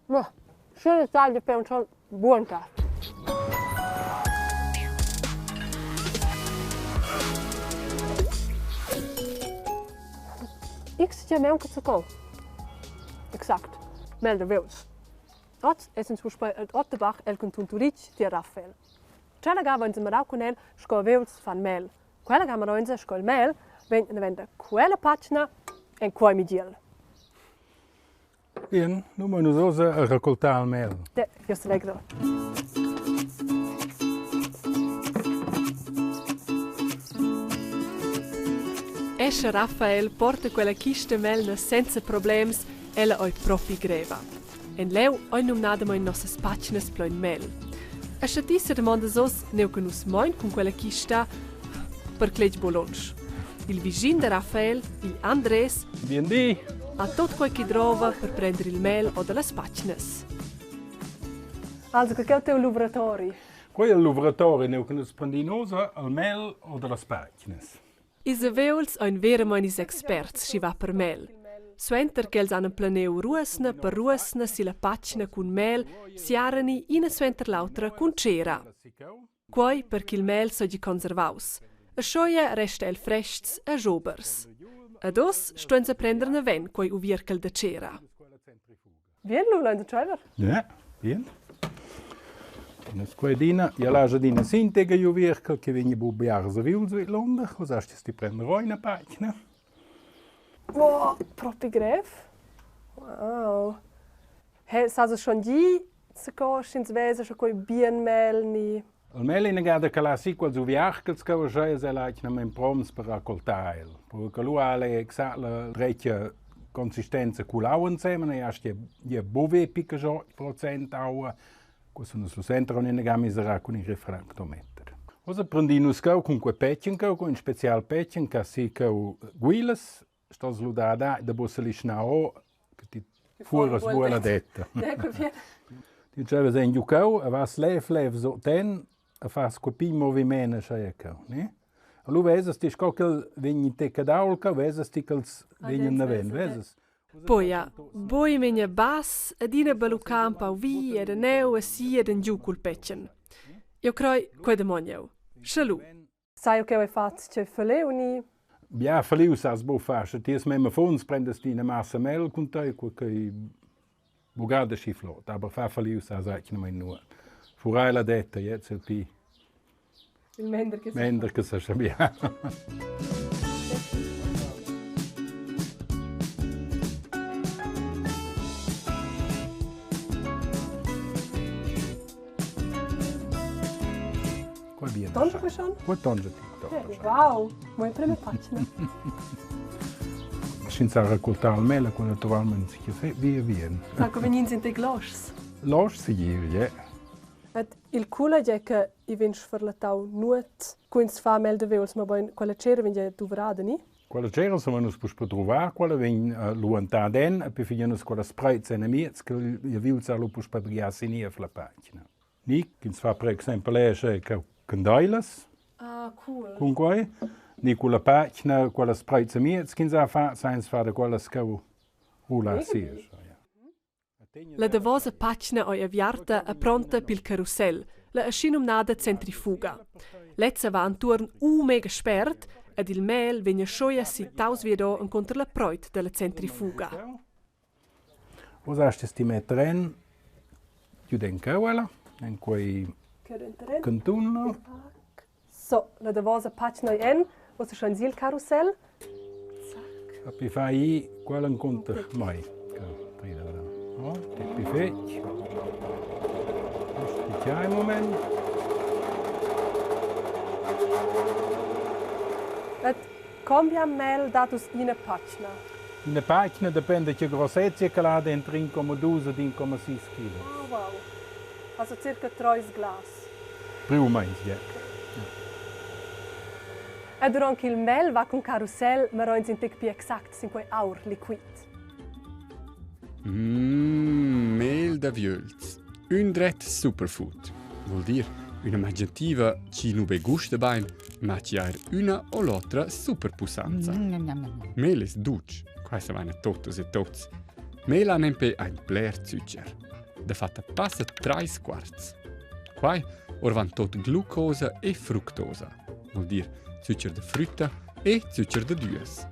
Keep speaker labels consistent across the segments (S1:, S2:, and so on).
S1: Ma, schöne taglia per un schon buon tag. X ti aunc co. Exact. Mel da veus. Oz essens puspei ad Otterbach el cantun Turitg tier Raffael. Tschella ga vein semarau cun el sco veuls fan mel. Quella ga maroinsa sco il mel vegn daventa quella patgna en quei migiel.
S2: Bien, nu mo nus oz a raccoltar il mel.
S1: De, io selegro.
S3: Escha Raffael porta quella chista melna senza problems, ella oi propi greva. En leu oi numnadamein nossas patgnas plein mel. E sche ti sedamondas oz neu che nus moin cun quella chista, per cletg bolonsch. Il vischin da Raffael, il Andres,
S2: Bien di.
S3: ha tot quei che drova per prender il mel o dallas patgnas.
S1: Also, che è il teu luvratori?
S2: Quei è il luvratori neu che nus prendin oz al mel o dallas patgnas.
S3: Ils aviuls ein veramein ils experts sch'i va per mel. Suenter ch'els han empleniu ruosna per ruosna silla patgna cun mel, siarani ina suenter l'autra cun tschera. Quei per ch'il mel seigi conservaus. Aschia resta el frestgs e schobers. Ed uss stuein se prender naven quei uvierchel da tschera.
S1: Bien, lu lein tscheiver.
S2: Ja, bien. Una squadina, ja lascia adina sintega ju virkel che vegni bu biars aviuls vidlunder, cosa hast ti prender una pagina?
S1: Boah, propi grev. Wow. Hey, sa schon di, co sch'ins vesa sche quei bien mel ni
S2: Il mel inagada che la si quels uviarchels che uscheia el atgnamain proms per raccoltar el. Perché lu ha el exact la dretga consistenza culau ensemen e hast je bove picca giò procent aua. Questo nus lu sentron inaga miserà cun il refractometer. Ossa prendin nus cheu cun quei petgen cheu, cun in special petgen che si cheu guilas, stos lu dar da da buca lischnar o che ti fuoras buca la detta. Ti dicevas en giu cheu e vas lev lev suten e fas quei pign moviment aschia cheu, ne? Allura vesas ti sco ch'el vegn in tec ad aulca, vesas ti ch'els vegnan naven, vesas?
S3: Poja, boi memia bass, adina balluccà empau vi ed enneu e si ed engiu cul petgen. Jeu crei, quei damogn jeu. Sche lu.
S1: Sai che hai fatg tgei faleu ni?
S2: Bia falliu sas buc far, sche ti es memma funs prendas ti ina massa mel cun tei, quei ch'ei buca schi flot, aber far falliu sas atgnamein nuot. Furar la detta, jetzt il pi
S1: Il mender che
S2: mender che sa schabiar. Quel bien.
S1: Tongia quei schon?
S2: Quel tongia ti.
S1: Wow, mo prima pagina.
S2: Sch'ins ha raccoltà il mel, quella naturalmente si che via via.
S1: Sa co vegnins in tec loschs?
S2: Loschs segir, ja.
S1: Et il cool è che i vegn sferlatau nuot cu ins fa mel da veuls, mabain quella cera vegn gia duvrada, ni?
S2: Quella cera sa nus puspè trovar, quella vegn luantada en e poi figlia nus quella spreits enamiez che il viuls ha lu puspè brià sin la pagina. Ni ch'ins fa per exempel esce che candeilas.
S1: Ah, cool.
S2: Cun quei. Ni quella pagina, quellas preits amiez ch'ins ha fatg, sainz far da quellas che rula si.
S3: La davosa patgna ei aviarta e pronta pil carussel, la aschinumnada centrifuga. Lezza va entuorn u mega spert ed il mel vegn aschia sittaus viado encunter la preit dalla centrifuga.
S2: Oz astgas ti metter en giu cheu ella, en quei cantun.
S1: So, la davosa patgna ei en, ussa schein si il carussel. Zac.
S2: E pi fai ir quella encunter mei. Oh, pi fetg. Spetgiai in moment.
S1: Et combia mel dat uss ina patgna?
S2: Ina patgna dependa che grossezia che ha dentro 1,2 ed 1,6 kg.
S1: Ah, wow. Also circa 3 glas.
S2: Più o meins, ja.
S1: E durant ch'il mel va cun carussel, maroins in tec pli exact sin quei aur liquid.
S4: Mmm, mel d'aviöls. Ün dret superfood. Vuol dir üna mangiativa chi nu be gusta bain, ma chi ha eir üna o l'otra superpussanza. Mel es dutsch, quai savaina totas e tots. Mel ha nempe ein bler zücher. Dafatta passa trais quarts. Quai orvant tot glucosa e fructosa, vuol dir zücher da frütta e zücher da düas.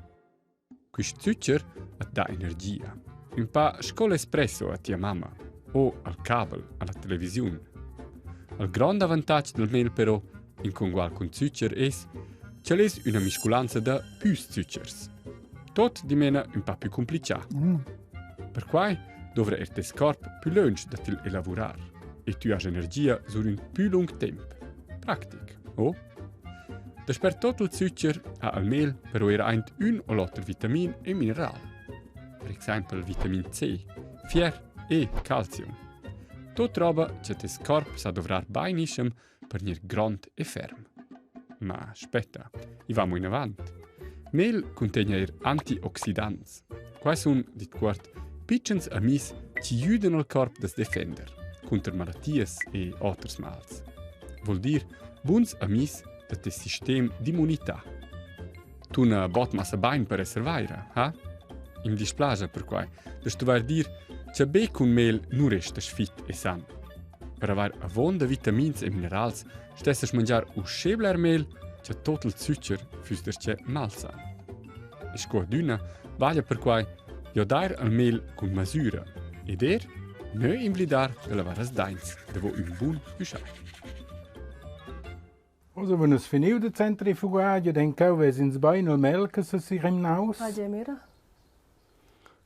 S4: Quist zücher at dà energia. Ün pa sco l'espresso a tia mamma o al cabel alla televisiun. Il grond avantatg del mel però, in congual cun zücher es, ch'el es üna misculanza da püs züchers. Tot dimena ün pa pü cumplichà. Perquai dovra er tes corp pü lönch da til elavurar e tü has energia sur ün pü lung temp. Practic, o? Dasper tot il zücher ha il mel però era aint ün o l'oter vitamin e mineral. Per exaimpel vitamin C, fier e calcium. Tot roba che tes corp sa dovrar bainischem per gnir grond e ferm. Ma aspetta, i va mo inavant. Mel cuntegna eir antioxidants. Quai sun, dit cuort, pitschens amis chi güdan al corp da's defender cunter malatias e oters mals. Vuol dir buns amis da tes sistem d'immunità. Tuna bod massa bain per esser vaira, ha? I'm displaja perquai da stuvair dir cha be cun mel nu restas fit e san. Per avair avonda vitamins e minerals stessas mangiar uschè bler mel cha tot il zücher füss darcheu malsan. E sco adüna vaglia perquai giodair al mel cun masüra ed eir nö invlidar da lavar as daints davo ün bun üschar.
S2: Oz havein nus finiu da centrifugar, ed en cheu ves'ins bein il mel che sesi rimnaus.
S1: Hagi mira.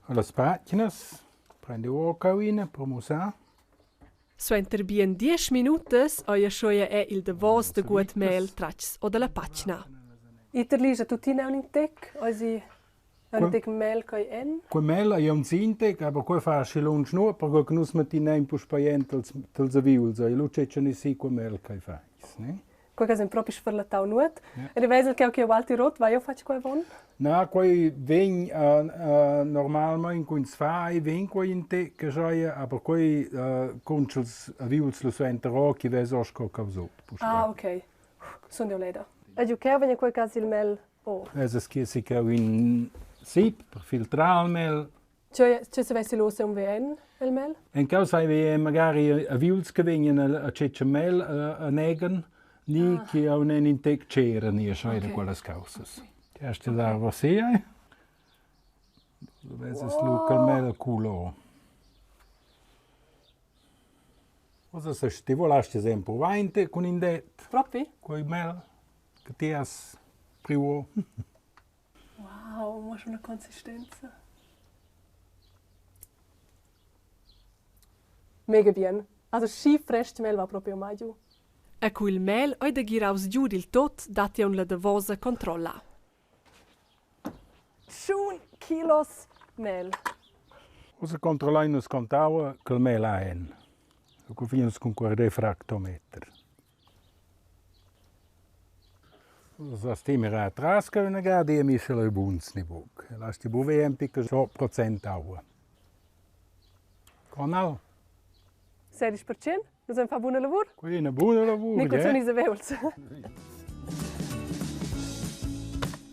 S2: Las pagnas prendiu ora cheu ina per mussar.
S3: Suenter bien diesch minutas ei aschia è il davos da guot mel tratgs o dalla patgna.
S1: Iterligia tuttina aunc in tec, eisi aunc in tec mel ch'ei en?
S2: Quei mel ei aunc in tec, aber quei fa aschi lunsch nuot, perquei che nus mettinein puspei enten els aviuls, ei lu tschetschan i si quei mel ch'ei fais, ne?
S1: Quei che sen propi sferlatau nuot. E vesel cheu che ualti rot vai jeu fatg quei avon?
S2: Na, quei vegn normalmein cu ins fa, ei vegn quei in tec che scheia, aber quei cun tschels aviuls lu suenter ora chi vesa ora sco causot.
S1: Ah, ok. Sun jeu leda. Ed giu cheu vegn quei cas il mel oh.
S2: Es es chi si cheu in sip per filtrar il mel.
S1: Tgei savessi lu ussa um VN el mel?
S2: En causa hai magari aviuls che vegnan a tschetscher mel a negan, ni ah. che haun en in tec tschera ni a scheida okay. quellas causas. Ti hast ti dar vasea? Du veses lu quel mel culo. Ossa se ti volasti sempre vainte cun in det.
S1: Propi?
S2: Quei mel che ti has priu.
S1: Wow, ma schon una consistenza. Mega bien. Also schi frestg mel va proprio mai giu.
S3: E cu il mel ei da giraus giu dil tot, datti aunc la davosa controlla.
S1: Tschun kilos mel.
S2: Ussa controllein nus contaua ch'el mel ha en. Lu fin nus cun quei refractometer. Sas ti mirar atras cheu ina ga, di a mi sch'el ei buns ni buc. El asti buc ver empri che procent aua. Conal?
S1: 16%? Nus havein fatg buna lavur?
S2: Quei è una buna lavur,
S1: Ni cunzun ils aveuls.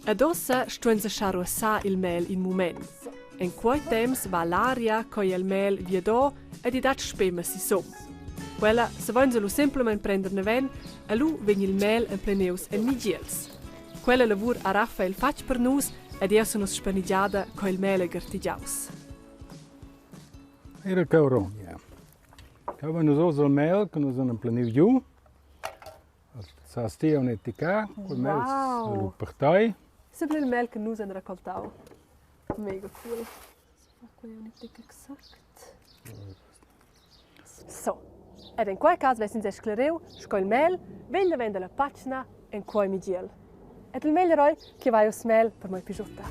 S3: Ed ussa stuein se schar ruassar il mel in mument. En quei temps va l'aria coi el mel viadò ed i dat spema sisum. Quella savein lu semplamein prender naven e lu vegn il mel emplenius en migiels. Quella lavur ha Raffael fatg per nus ed jeu sun uss spanigiada co il mel ei gartegiaus.
S2: Era Caurogna. Cheu vein nus oz il mel che nus han empleniu giu. Sas ti aunc eticar cul mel
S1: Wow!
S2: lu per tei.
S1: Sempre il mel che nus han raccoltau. Mega cool. Exact. So. Ed en quei cas vess ins sclariu sco il mel vegn da vender la patgna en quei migiel. Ed il meglier ei che vai uss mel per mei pigiutta.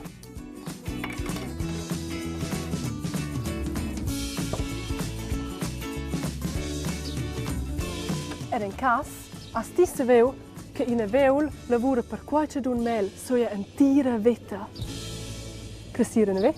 S1: Ed en cas has ti saviu che ina veul lavura per quei che dun mel soia entira veta. Crescir in ve?